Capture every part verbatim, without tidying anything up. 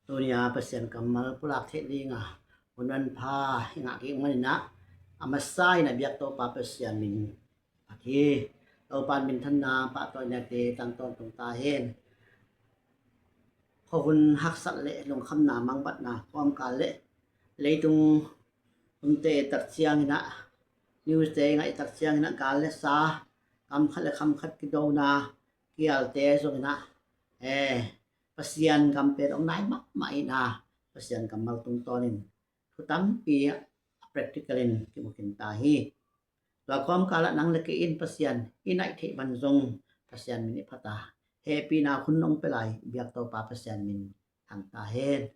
Tuni-a Pasian kammal pulak theih dinga hun manpha i ngah kik maninah a masa in a biak Topa Pasian min phat hi. Topa in minthanna pahtawinate tang tawntung ta hen. Khuahun haksat le lungkhamna mangbatna kawmkal le leitung umte i tak cianginah, newste i ngaih tak cianginah gal le sa, kam khat le kam khat kidona, kialte zonginah, eh, Pasian gam pen ong nai mahmah inah Pasian kammal tungtawnin thu tampi a practical in kimu khin ta hi. Tua kawmkalah nang le kei in Pasian i naih theih man zong Pasian min i phat a, hehpihna hun ong pia lai biak Topa Pasian min thang ta hen.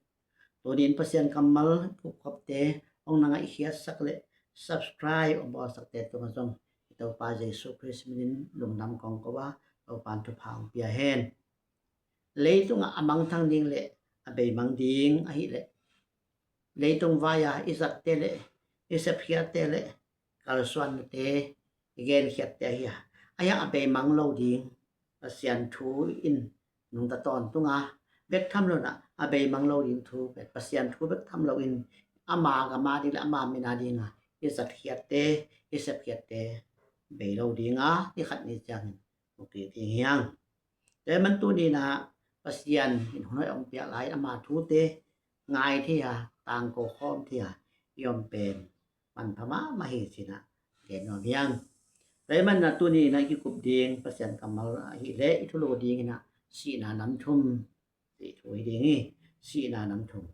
Tuni in Pasian kammal kupkopte ong na ngaihkhiatsak le subscribe ong bawlsakte tungah zong i Topa Jesu Khrist minin lungdam kong ko a, Topa in thupha ong pia hen. Leitungah a mangthang ding le a beimang ding ahih leh leitung vai-a i zatte le i sepkhiatte le kalsuannate i genkhiatte ahi a, a hiang a beimang lo ding Pasian thu in nungta tawntunga, bek tham lo inah a beimang lo ding thu, Pasian thu bek tham lo in ama gama ding le ama mina dinga i zatkhiatte, i sepkhiatte bei lo dinga, i khat ni ciangin mu kik ding hi hang. Tua man tuni inah Pasian in hun hoih ong piak lai ama thute ngai thei a, tangko khawm thei a i om pen manpha mahmah hi cinah gen nuam hi hang. Tua man inah tuni inah i kikup ding Pasian kammal ahih leh i thulu ding inah sihna nam thum cih thu hi ding hi. Sihna nam thum.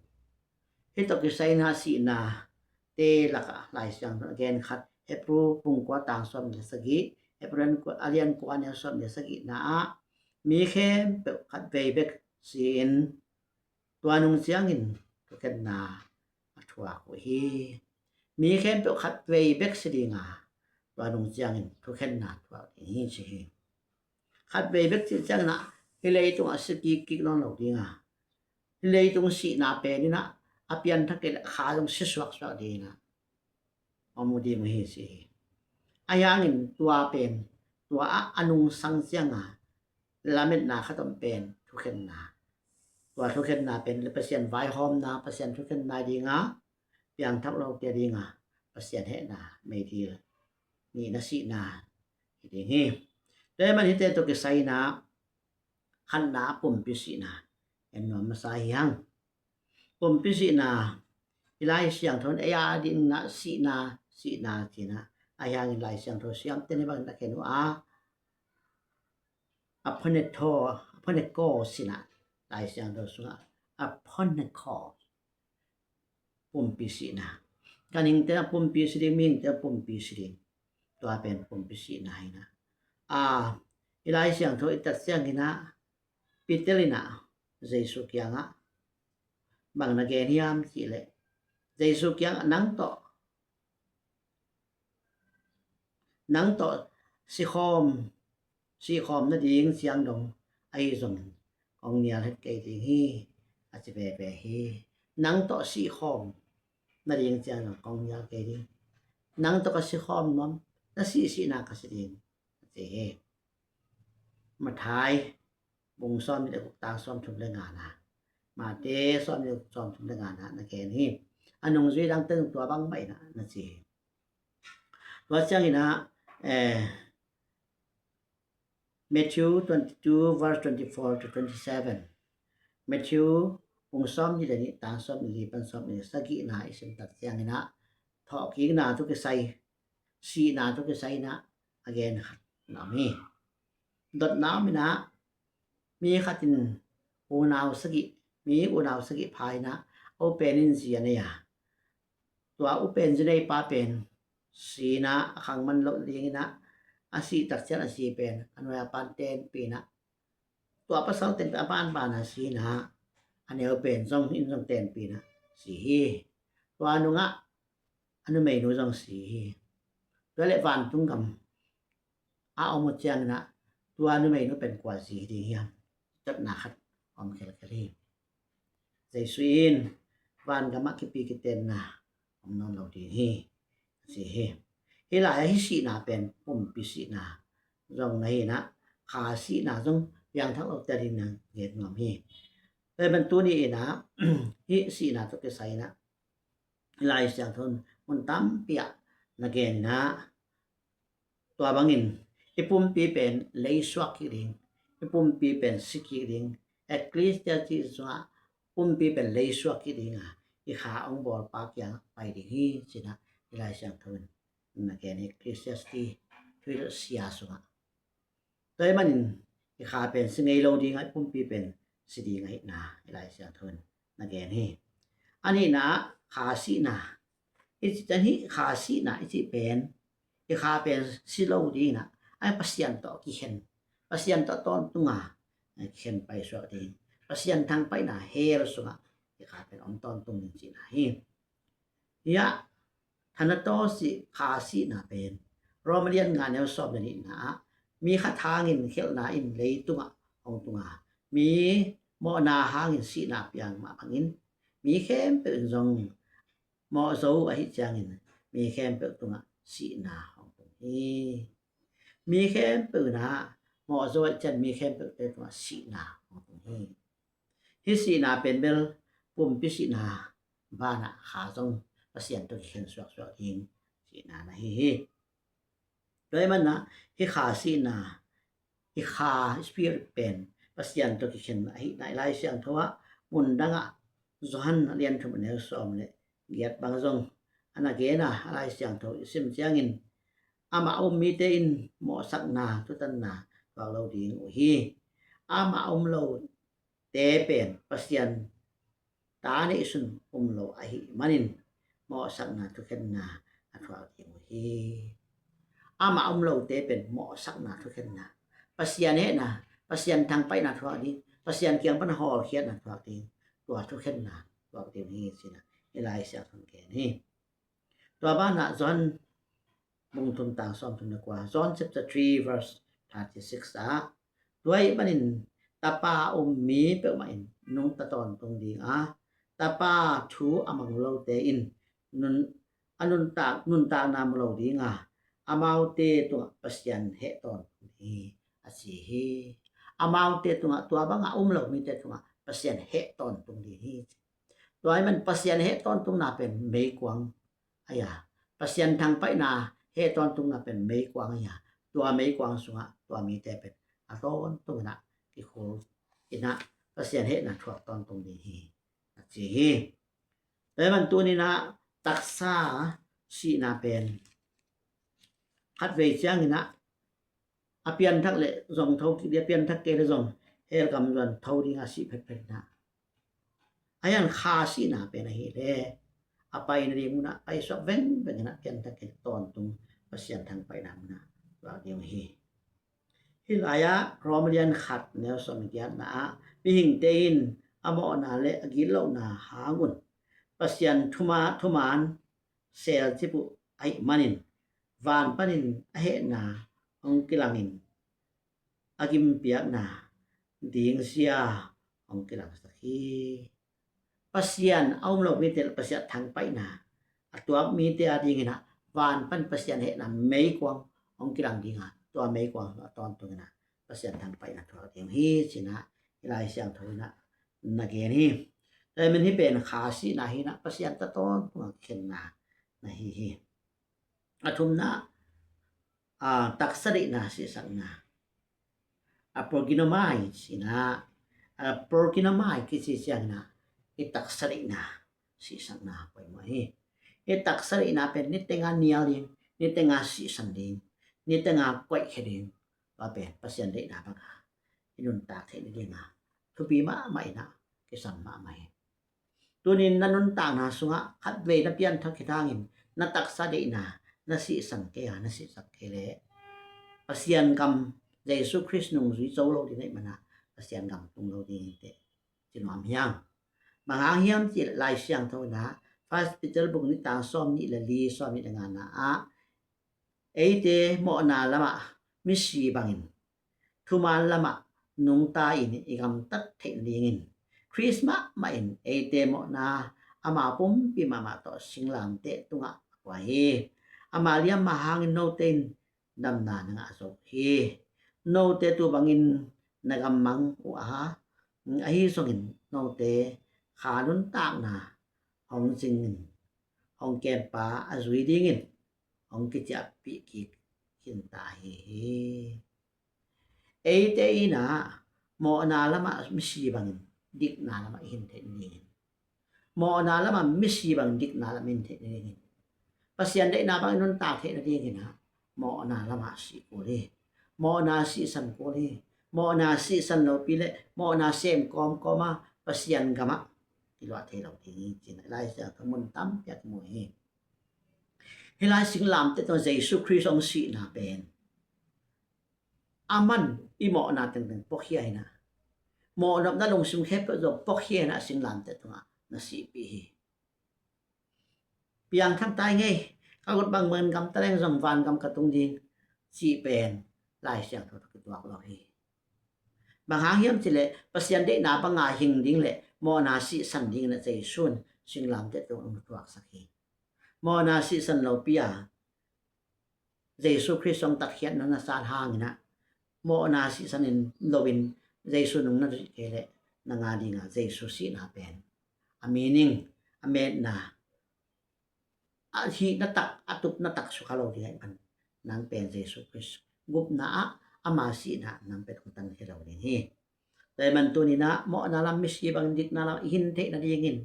Hih tawh kisai inah sihnate lakah Lai Siangtho a gen khat, Hebru bung kua tang sawm le sagih, Hebru a lian kua a neu sawm le sagihna ah mi khempeuh khat vei bek si-in tua nung ciangin thukhenna a thuak uh hi. Mi khempeuh khat vei bek si dinga, tua nung ciangin thukhenna thuak ding hi ci hi. Khat vei bek cih ciangin ah hih leitungah si kikkik nawn lo dinga, hih leitung sihna pen inah a pianthak kei le kha zong si suaksuak dinga om uh ding uh hi ci hi. A hiangin tua pen, tua ah a nungsang cianga lametna khat om pen thukhenna. Tua thukhenna pen le Pasian vaihawmna, Pasian thukhenna dinga, piangthak lote dinga Pasian hehna meidil nihna sihna hi ding hi. Tua man hihte tawh kisai inah khatna pumpi sihna en nuam masa hi hang. Pumpi sihna, i Lai Siangtho in ei a ding inah sihna, sihna cinah, a hiangin Lai Siangtho siamte ni bangin a khen uh a, a phonetho, a phoneko sinah Lai Siangtho sungah a phoneko pumpi sihna. Ganhingte a pumpi si ding, mihingte a pumpi si ding. Tua pen pumpi sihna hi inah, a, i Lai Siangtho i tak ciangin ah Peter inah Jesu kiangah bang na gen hiam cih leh, Jesu kiangah nang tawh, nang tawh sikhawm, sihkhawm nading ciang dong ahi zongin kong nial het kei ding hi, a ci veve hi. Nang tawh sihkhawm nading ciang dong kong nial kei ding. Nang tawh ka sikhawm nuam, na sih sihna ka si ding, a ci hi. Matthai bung sawm le guk tang sawm thum le ngana, Matthai sawm le guk sawm thum le ngana na gen hi. A nungzui dangte tua bang mah inah na ci hi. Tua ciangin ah, eh, Matthew twenty-two verse twenty-four to twenty-seven. Matthew bung sawm nih le nih tang sawm nih li pan sawm nih sagihna i sim tak ciangin ah thawhkikna tawh kisai, sihna tawh kisai inah a gen khat na om hi. Dotna om inah mi khat in unau sagih, mi unau sagih pha inah a upen in zi a nei a, tua upen zi neipa pen si inah a khang man loh ding inah a sih tak ciang a zi pen a nuai a pan tenpih inah, tua pasal tenpih a banbana si inah a neu pen zong in zong tenpih inah si hi. Tua nungah a numeinu zong si hi. Tua leh vantung gam a om uh ciangin ah tua numeinu pen kua zi hi ding hiam? Tatna khat om khelkhel hi. Jesu in vangamah kipi kitenna om nawn lo ding hi, a ci hi. Hih lai-ah hih sihna pen pumpi sihna zong na hi inah, kha sihna zong piangthak lote ading na gen nuam hi. Tua ahih manin tuni in ah hih sihna tawh kisai in ah Lai Siangtho in mun tampi ah na gen in ah, tua bangin i pumpi pen leisuak kik ding, i pumpi pen si kik ding, Ecclesia sungah pumpi pen leisuak kik ding a, i kha hong bawlpa kiang pai ding hi ci-in ah i Lai Siangtho in na gen hi. Ecclesiastes three sia sungah. Tua ahih manin i kha pen si ngei lo ding a, i pumpi pen si ding ahihna i Lai Siangtho in na gen hi. A nihna ah kha sihna i cih ciang, hih kha sihna i cih pen, i kha pen si lo ding in ah, a Pasian tawh kikhen, Pasian tawh tawntung a kikhen paisuak ding, Pasian thangpaihna hell sungah i kha pen om tawntung ding cihna hi. Hiah Thanatos i kha sihna pen Rom a lian nga neu sawm le nihna ah, mi khat hangin khialhna in leitungah hong tung a, mi mawhna hangin sihna piang mah bangin mi khempeuh in zong mawh zo uh ahih ciangin mi khempeuh tungah sihna hong tung hi. Mi khempeuh in ah mawh zo ahih ciangin mi khempeuhte tungah sihna hong tung hi. Hih sihna pen bel pumpi sihna banah kha zong Pasian tawh kikhen suaksuak ding sihna na hi hi. Tua ahih manin ah hih kha sihna, hih kha spirit pen Pasian tawh kikhen ahihna i Lai Siangtho ah mun dangah Johan a lian thum a neu sawm le giat bang zong a na gen a, a Lai Siangtho i sim ciangin amah a um mite in mawhsakna thutanna thuak lo ding uh hi. Amah a um lo te pen Pasian ta neihsun um lo ahih manin mawhsakna thukhenna a thuak ding uh hi. Amah a um lote pen mawhsakna thukhenna, Pasian hehna, Pasian thangpaihna thuak ding, Pasian kiang pan hawlkhiatna thuak ding, tua thukhenna thuak ding uh hi ci-in ah i Lai Siangtho in gen hi. Tua banah Johan bung thum tang sawm thum le kua, John chapter three verse thirty six ah, tua ahih manin Tapa a um mi peuhmah in nungta tawntung ding a, Tapa thu a mang lote in nun, a nuntak, nuntakna mu lo ding a, amaute tungah Pasian heh tawntung ding hi a ci hi. Amaute tungah, tua bangah um lo mite tungah Pasian heh tawntung ding hi. Tua ahih manin Pasian heh tawntungna pen meikuang ahi a, Pasian thangpaihna heh tawntungna pen meikuang ahi a, tua meikuang sungah tua mite pen a tawntung in ah kikhul in ah Pasian hehna thuak tawntung ding hi a ci hi. Tua ahih manin tuni in ah taksa sihna pen khatvei ciangin ah a pianthak leh zong tho kik ding, a pianthak kei leh zong hell gam zuan tho ding a, sih phetphet in ah. A hiang kha sihna pen ahih leh a paina ding munah paisuak vengveng in ah, pianthak kei leh tawntung Pasian thangpaihna munah vak ding uh hi. Hih lai-ah Rom lian khat neu sawm le giatna ah, mihingte in a mawhna le a gitlohna hang un Pasian thuma, thuman selcip uh ahih manin van panin a hehna hong kilangin a gimpiakna ding sia hong kilangsak hi. Pasian a um lo mite, Pasian thangpaihna a tuak mite a dingin ah van pan Pasian hehna meikuang hong kilang ding a, tua meikuang a tawntung in ah Pasian thangpaihna thuak ding hi ci-in ah i Lai Siangtho in ah na gen hi. Tua ahih manin hih pen kha sihna hi in ah, Pasian tawh tawntung a kikhenna na hi hi. A thumna, a, taksa deihna sihsakna, a proginomai ci-in ah, a proginomai kici ciangin ah i taksa deihna sihsakna poimawh hi. I taksa deihna pen niteng a nial ding, niteng a sihsan ding, niteng a koihkhia ding, tua pen Pasian deihna bang a i nuntak theih nading a thupi mahmah in ah kisam mahmah hi. Tunin na nuntakna sungah khatvei na pianthak khit hangin na taksa deihna na sihsan kei a, na sihsak kei leh Pasian gam, Jesu Khrist nungzui zo lo ding ahih manin ah Pasian gam tung lo ding hi teh ci nuam hi hang. Bang hang hiam cih leh Lai Siangtho in ah First Peter bung nih tang sawm nih le li, sawm nih le ngana ah, eite mawhna lamah misi bangin thuman lamah nungta in i gamtat theih nadingin Khrist mahmah in eite mawhna amau pumpi mahmah tawh singlamteh tungah a pua hi. Ama liamma hangin note in damna na ngah zo hi. Note tu bangin na gammang uh a, Ahi zongin note kha nuntakna hong zingin, hong kempa a zui dingin hong kiciahpih kik khinta ahi hi. Eite in ah mawhna lamah misi bangin dikna lamah i hin theih nadingin, mawhna lamah misi bangin dikna lamah i hin theih nadingin, Pasian deihna bangin nuntak theih nadingin ah mawhna lamah sih kul hi. Mawhna sihsan kul hi. Mawhna sihsan lopi le mawhna sem kawmkawm a Pasian gamah kiluah thei lo ding hi ci-in Lai Siangtho mun tampi ah kimu hi. Hih lai singlamteh tungah Jesu Khrist hong sihna pen aman i mawhna tengteng puakhia in ah, mawhnopna lungsim khempeuh zong puakhia in ah singlamteh tungah na sihpih hi. Piangthak ta ing ei, ka khut bangmah in gamta leng zong vangam ka tung ding cih pen Lai Siangtho tawh kituak lo hi. Bang hang hiam cih leh Pasian deihna banga hing ding le mawhna sihsan dingin ah Jesu in singlamteh tungah hong tuaksak hi. Mawhna sihsan lopi a Jesu Khrist hong tatkhiatna na zat hangin ah mawhna sihsan in loin Jesu nung na zuih kei leh nang a dinga Jesu sihna pen a meaning, a metna, a hihna tak, a tupna tak sukha lo ding ahih man nang pen Jesu Khrist gupna ah ama sihna nang pen hong tang thei lo ding hi. Tua ahih man tuni-in ah mawhna lam misi bangin dikna lam i hin theih nadingin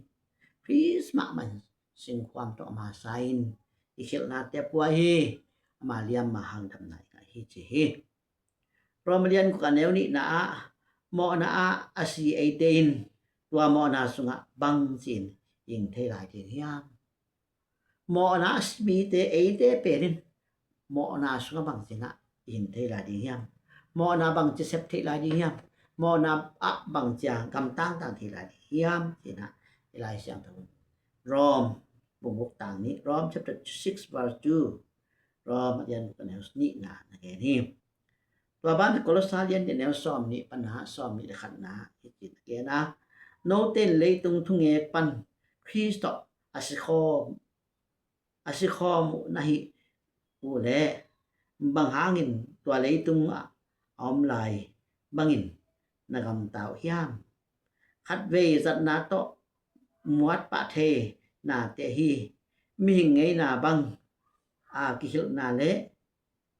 Khrist mahmah in singkhuam tawh ama sa in i khialhnate a pua hi. Ama liamma hang damna i ngah hi ci hi. Rom a lian guk a neu nihna ah mawhna ah a si eite in tua mawhna sungah bangci in hing thei lai ding hiam? Mawhna a si mite eite pen in mawhna sungah bangci in ah hing thei lai ding hiam? Mawhna bangci sep thei lai ding hiam? Mawhna ah bangci a gamtang tang thei lai ding hiam? Ci-in ah i Lai Siangtho in Rom bung guk tang nih, Rom chapter six verse two, Rom a lian guk a neu nihna na gen hi. Tua ban Kolose lian nih a neu sawm nih pan ah sawm nih le khatna hih ci-in a gen a, note in leitung thungek pan Khrist tawh a si khawm, a si khawm uh na hih uh leh bang hangin tua leitung ah a om lai bangin na gamta uh hiam? Khatvei zatna tawh muat pah thei nate hi. Mihing ngeina bang a kihilhna le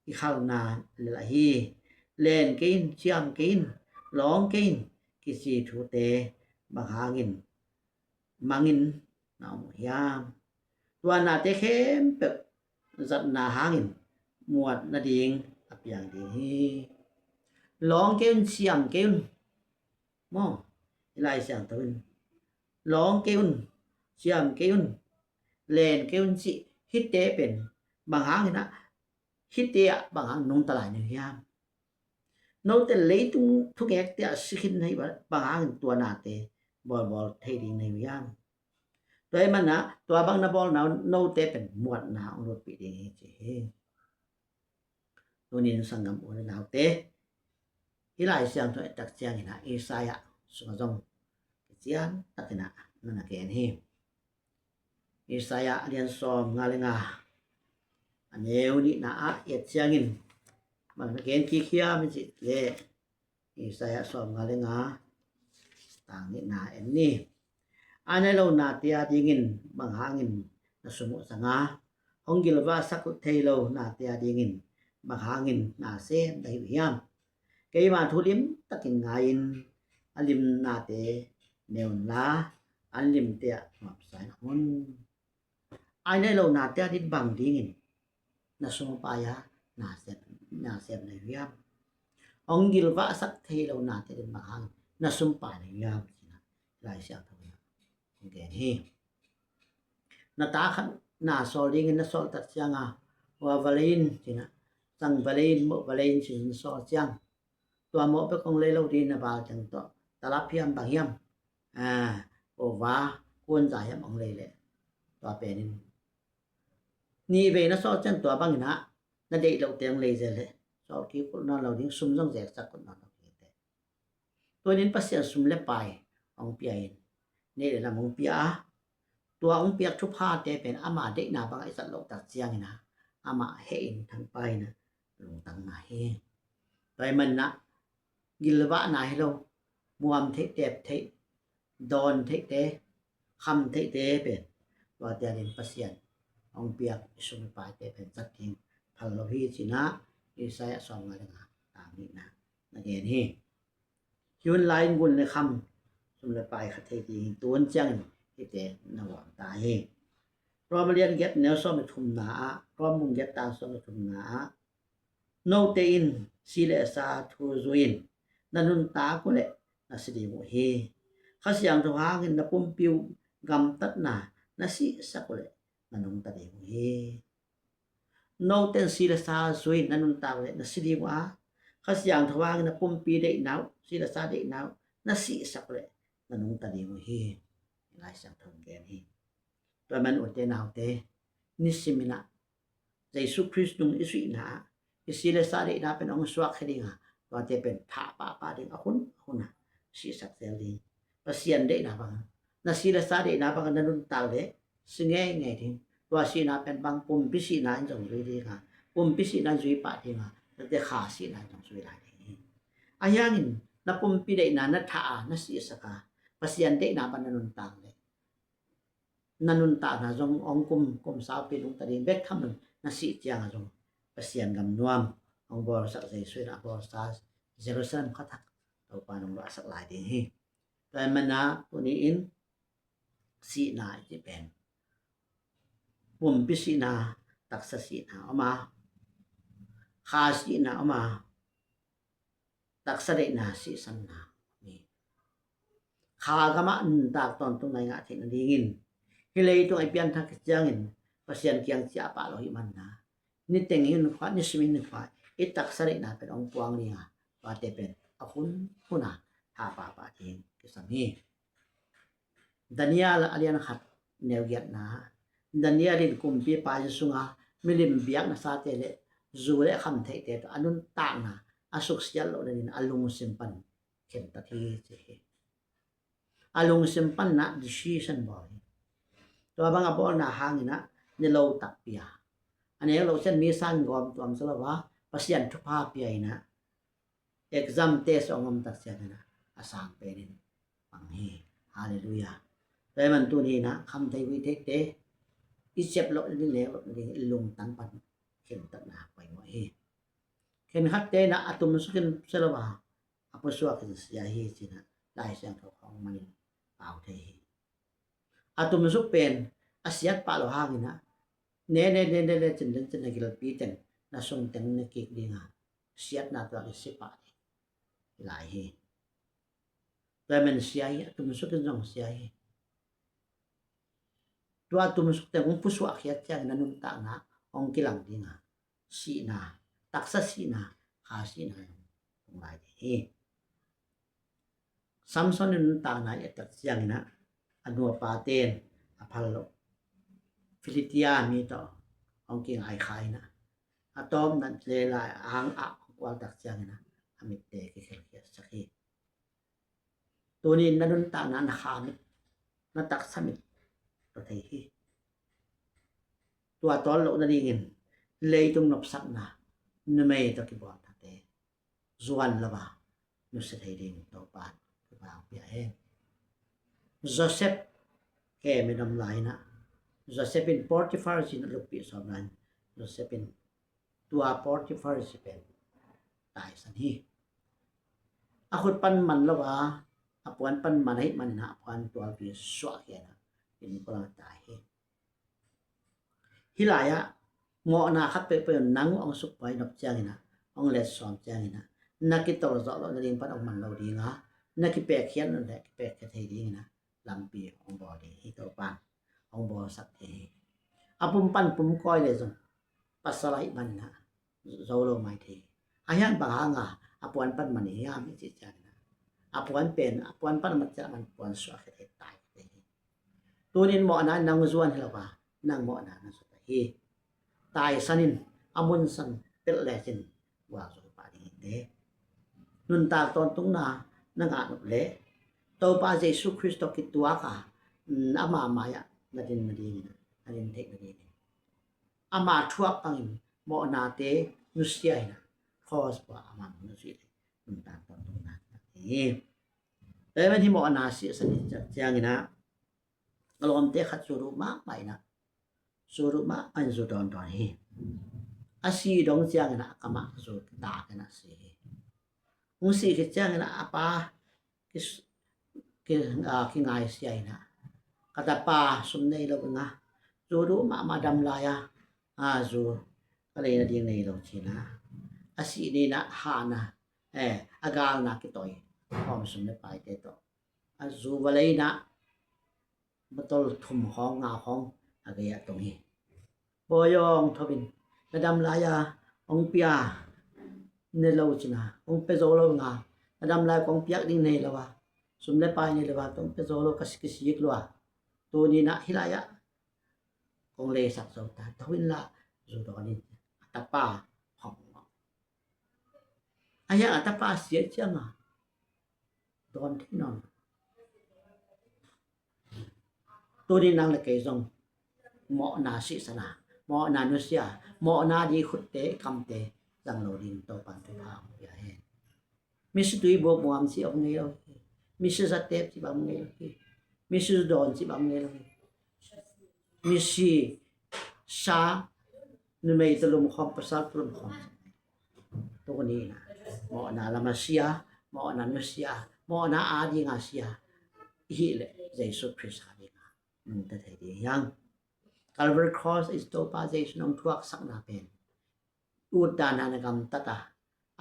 kikhalna lel ahi. Len kei in, ciam kei in, lawng kei in kici thute bang hangin mangin na om uh hiam? Tua nate khempeuh zatna hangin muat nading a piang ding hi. Lawng kei un, ciam kei un, maw, i Lai Siangtho in lawng kei un, ciam kei un, len kei un cih hihte pen bang hangin ah, hihte ah bang hang nungta lai na hi hiam? Note leitung thungekte ah si khin na hih bang hangin tua nate bawlbawl thei ding na hi hiam? Tua ahih man ah tua bang na bawlna uh note pen muatna hong lutpih ding hi ci hi. Tunin sanggam u le naute, hih Lai Siangtho i et tak ciangin ah Isaiah sungah zong kician takin ah na na gen hi. Isaiah a lian sawm nga le nga a neu nihna ah i et ciangin bang na gen kik hiam i cih leh, Isaiah sawm nga le nga tang nihna en ni. Ai nai lo nate a dingin bang hangin na sum uh zang a, hong gilvahsak thei lo nate a dingin bang hangin na sem na hi uh hiam? Keima thu limtakin ngai-in a limnate ne unla, an limte ah nuamsa in om un. Ai nai lo nate a dingin bang dingin na sum a pai a na sem, na sem na hi uh hiam? Hong gilvahsak thei lo nate a dingin bang hangin na sum pai na hi uh hiam? Ci-in ah Lai Siangtho in ah hong gen hi. Na ta khat na sawl dingin na sawl tak ciang a, hua va lei in ci-in ah, sang va lei in, mawh va lei in ci-in na sawl ciang, tua mawh bek hong lei lo dingin na bal teng tawh talap hiam bang hiam, a, hua va kuanza hiam hong lei leh, tua pen in nih vei na sawl ciang tua bangin ah na deih loh teng lei zel leh sawl kik kulh nawn lo ding, sum zong zeksak kulh nawn lo ding te. Tunin Pasian sum le pai hong pia in, neih le lam hong pia a, tua hong piak thuphate pen ama deihna bangah i zat loh tak ciangin ah amah heh in thangpai in ah lungtang na hi. Tua ahih man ah gilvahna hi lo, muam theih, tep theih, dawn theihte, kham theihte pen tuate adingin Pasian hong piak i sum i paite pen zat ding phal lo hi ci-in ah Isaiah sawmnga le nga, tang nihna na gen hi. Hi hun lai-in gun le kham, sum le pai kha thei ding hi. Tu hun ciangin hihte na huam ta hi. Rom a lian giat neu sawm le thumna ah, Rom bung giat tang sawm le thumna ah, note in si le sa thu zui-in na nuntak uh leh na si ding uh hi. Kha Siangtho hangin na pumpi uh gamtatna na sihsak uh leh na nungta ding uh hi. Note in si le sa zui-in na nuntak uh leh na si ding uh a, Kha Siangtho hangin na pumpi deihna uh, si le sa deihna uh na sihsak uh leh na nungta ding uh hi. Lai Siangtho in gen hi. Tua man ute naute, nisimin ah Jesu Khrist nung i zuihna ah i si le sa deihna pen hong suakkhia ding a, tuate pen thah pahpah ding a hun a hun a sihsak zel ding. Pasian deihna bang, na si le sa deihna bang na nuntak leh si ngeingei ding. Tua sihna pen bang, pumpi sihna in zong zui ding a, pumpi sihna in zui pah ding a, tuate kha sihna in zong zui lai ding hi. Ahi hangin na pumpi deihna na thah a, na sihsak a, Pasian deihna bang na nuntak leh na nuntakna zong hong kum, kum saupi nungta ding bek tham lo, na sih ciangah zong Pasian gam nuam hong bawlsak, Jesu in a bawlsa Jerusalem kha thak Topa in hong luahsak lai ding hi. Tua ahih manin ah tuni-in sihna i cih pen pumpi sihna, taksa sihna om a, kha sihna om a, taksa deihna sihsanna om hi. Kha gamah nuntak tawntungna i ngah theih nadingin, hih leitungah i pianthak khit ciangin Pasian kiang ciah pah lo ahih manin ah, niteng hi hun khuah, nisimin hi hun khuah i taksa deihna pen hong puang ding a, tuate pen a hun hun a thah pahpah ding kisam hi. Daniel a lian khat neu giatna, Daniel in kumpipa inn sunga milim biakna sate le zu le kham theihte tawh a nuntakna a suksiat loh nadingin a lungsim pan khentat hi ci hi. A lungsim pan ah decision bawl hi. Tua bang a bawlna hangin ah ni lo takpi a, a nek loh ciang mi sangin gawm tuam zaw lo a, Pasian thupha pia in ah exam test hong om tak ciangin ah a sang penin pang hi. Halleluiah. Tua ahih manin tuni-in ah kham thei, huih theite i ciap loh ding, nek loh ding i lungtang pan khentatna poimawh hi. Khenkhatte in ah a tumsuk in sia lo a, a pusuak in sia hi ci-in ah Lai Siangtho khawng manin pau thei hi. A tumsuk pen a siat pah loh hangin ah ne ne ne ne ne cin ding cin, na gilpi teng, na sung teng ne kik ding a, siatna tuak i si pah ding hi lai hi. Tua ahih manin sia hi, a tumsuk in zong sia hi. Tua a tumsuk teng hong pusuah khiat ciangin a nuntakna hong kilang ding a, sihna, taksa sihna, kha sihna hong lai ding hi. Samson in nuntakna i et tak ciangin ah a nupa ten a phal loh Filistia mi tawh hong kingaikha in ah, a tawpna le lai a hang ah hong kual tak ciangin ah a mitte kikhelkhiatsak hi. Tuni-in na nuntakna, na kha mit, na taksa mit tawh thei hi. Tua tawl loh nadingin leitung nopsakna, numei tawh kibawlnate zuan lo a nusia thei ding Topa in thupha hong pia hen. Joseph kem in om lai-in ah, Joseph in Potiphar zi-in a luppih sawm lai-in, Joseph in tua Potiphar zi pen taisan hi. A khut pan man lo a, a puan pan man ahih manin ah a puan tualpi suahkhia in ah inn pualam ah tai hi. Hih lai-ah mawhna khat peuhpeuh in nang uh hong sukbuai nop ciangin ah, hong letsawm ciangin ah, na kitawlzawh loh nading pan hong man lo ding a, na kipekkhia loh leh kipekkhia thei dingin ah lampi hong bawl ding hi. Topa in hong bawlsak ding hi. A pum pan pum kawi leh zong pasal ahih manin ah zo lo mai thei hi. Ahi hang bang hanga a puan pan man i hiam i cih ciangin ah, a puan pen, a puan pan a mat ciang man puan suahkhia thei, tai thei hi. Tuni-in mawhna in nang zuan hi lo a, nang mawhna na zuat hi. Taisan in, a munsan pelh lecin gualzo pah ding hi te. Nuntak tawntungna na ngah nop leh Topa Jesu Khrist tawh kituak a, ama mai-ah na din nadingin, na din theih nadingin ama thuak bangin mawhnate nusia in ah, cross pua ama na zuih leh nuntak tawntungna hi. Tua ahih manin hih mawhna sihsan i cih ciangin ah, a lawmte khat zu duh mahmah in ah, zu duh mahmah in zu dawndawn hi. A si dong ciangin ah a kam ah zu taak in ah si hi. Hong sih khit ciangin ah a pa ki, ki, a, kingaisia in ah, ka tapa sum nei lo ing a, zu duh mahmah, dam lai a, a, zu ka lei nading nei lo ci in ah, a sih ni in ah hahna, eh, a galna kitawi, hawm sum le paite tawh a zu va lei in ah, bottle thum khawng nga khawng a gei ah tong hi. Bawi aw, hong tho in, na dam lai a hong pia ne lo ci in ah, hong pia zo lo ing a, na dam lai kong piak ding nei lo a, sum le pai nei lo a, hong pia zo lo, ka si, kisik lua. Tuni in ah hih lai ah kong leisak zo ta, tho in la, zu dawn in, a tapa hong. A hiang a tapa sia ciang a dawn thei nawn. Tuni nang le kei zong mawhna sihsan a, mawhna nusia, mawhna di khutte, kamte zang lo ding Topa'n thupha hong pia hen. Misi tui buk muam ci om ngei lo hi. Misi zatep ci bang ngei lo hi. Misi dawn ci bang ngei lo hi. Misi sa, numei tulum khawm, pasal tulum khawm. Tuni in ah mawhna lam a sia, mawhna nusia, mawhna a ding a sia i hih leh Jesu Khrist a ding a nungta thei ding hi hang. Calvary Cross i Topa Jesu in hong thuaksakna pen, utdan a na gamtat a,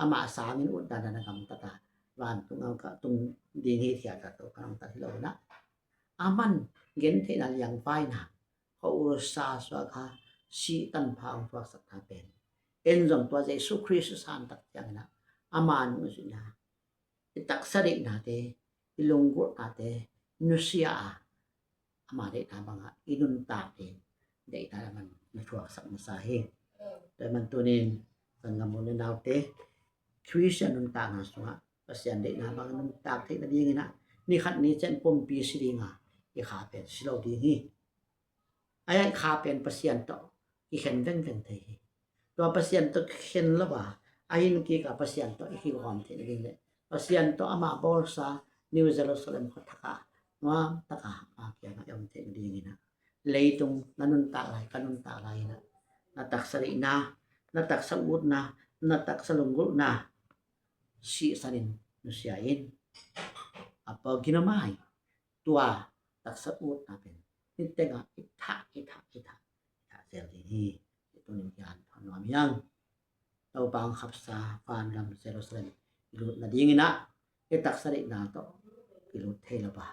amah sangin utdan a na gamtat a, vantung a ka tung ding hi, thiat a, Topa hong tat hi lo in ah, aman gentheihna, liangvaina, ka usa suak a, sih tanpha hong thuaksakna pen, en zong tua Jesu Khrist san tak ciangin ah ama nungzuihna, i taksa deihnate, i lunggulhnate nusia a, ama deihna bangah i nuntak ding deihna lam ah na thuaksak masa hi. Tua ahih manin tuni in sanggam u le naute, Khristian nuntakna sungah Pasian deihna bang nuntak theih nadingin ah, ni khat ni ciang pumpi si ding a, i kha pen si lo ding hi. A hiang kha pen Pasian tawh kikhen vengveng thei hi. Tua Pasian tawh kikhen lo a, a hin kik a Pasian tawh i kigawm theih nading le Pasian tawh ama bawlsa New Jerusalem khua thak ah nuam tak a ama kiangah i om theih nadingin ah, leitung na nuntak lai, ka nuntak lai in ah, na taksa deihna, na taksa utna, na taksa lunggulhna sihsan in nusia in. A pau gina mai tua taksa utna pen niteng a i thah, i thah, i thah, i thah zel ding hi. Tuni in kian thon nuam hi hang. Topa hong khapsa vangam Jerusalem i lut nadingin ah i taksa deihna tawh i lut thei lo a,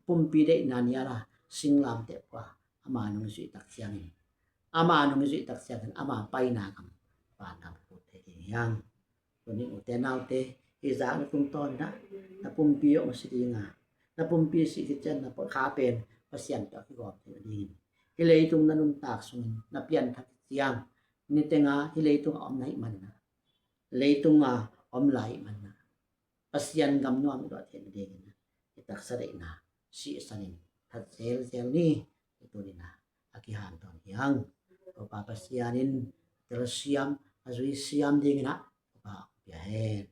pumpi deihna nial a singlamteh pua, ama nungzuih tak ciangin, ama nungzuih tak ciangin ama paina gam, vangam i lut thei ding hi hang. Tuni in ute naute, hih zak na tungtawn in ah na pumpi hong si ding a, na pumpi si khit ciang na kha pen Pasian tawh kigawm theih nadingin, hih leitung na nuntak sungin na pianthak ciang, niteng a hih leitung a om na hih manin ah, leitung a om lai hih manin ah, Pasian gam nuam i luah theih nadingin ah i taksa deihna sihsan in that zelzel ni. Tuni in ah a kihanthawn hi hang. Topa Pasian in a telsiam, a zuisiam dingin ah Topa hong pia hen.